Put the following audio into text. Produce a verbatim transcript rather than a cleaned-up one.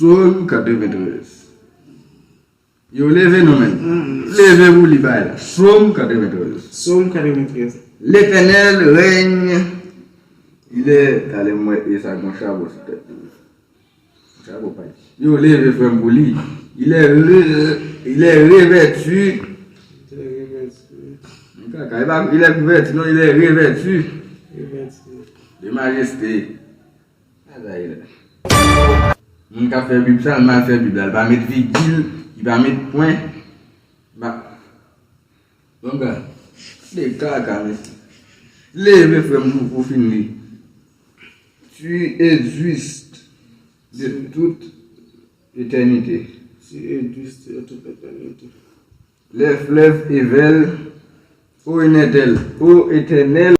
Sòm katreventrèz. Yo leve non, men. Leve pou li bay la. Sòm katreventrèz. Sòm katreventrèz. L'Éternel règne. Il est, talè m wè, e sa gon chapo sou tèt li. Chapo pa. Yo leve frè m pou li. Il est re, il est revêtu. Il est revêtu. Kaka, e pa, il est revêtu, non, il est revêtu. Revêtu. De majesté. Azayèl. Moun k ap fè Bib sa, l mal fè Bib la. Li pa met vigil, li pa met pwen. Ba. Donk, de kaka, mesye. Leve, frè m, pou, pou fin li. Tu es juste de toute éternité. Tu es juste de toute éternité. Les fleuves et veulent, ô Éternel, ô Éternel,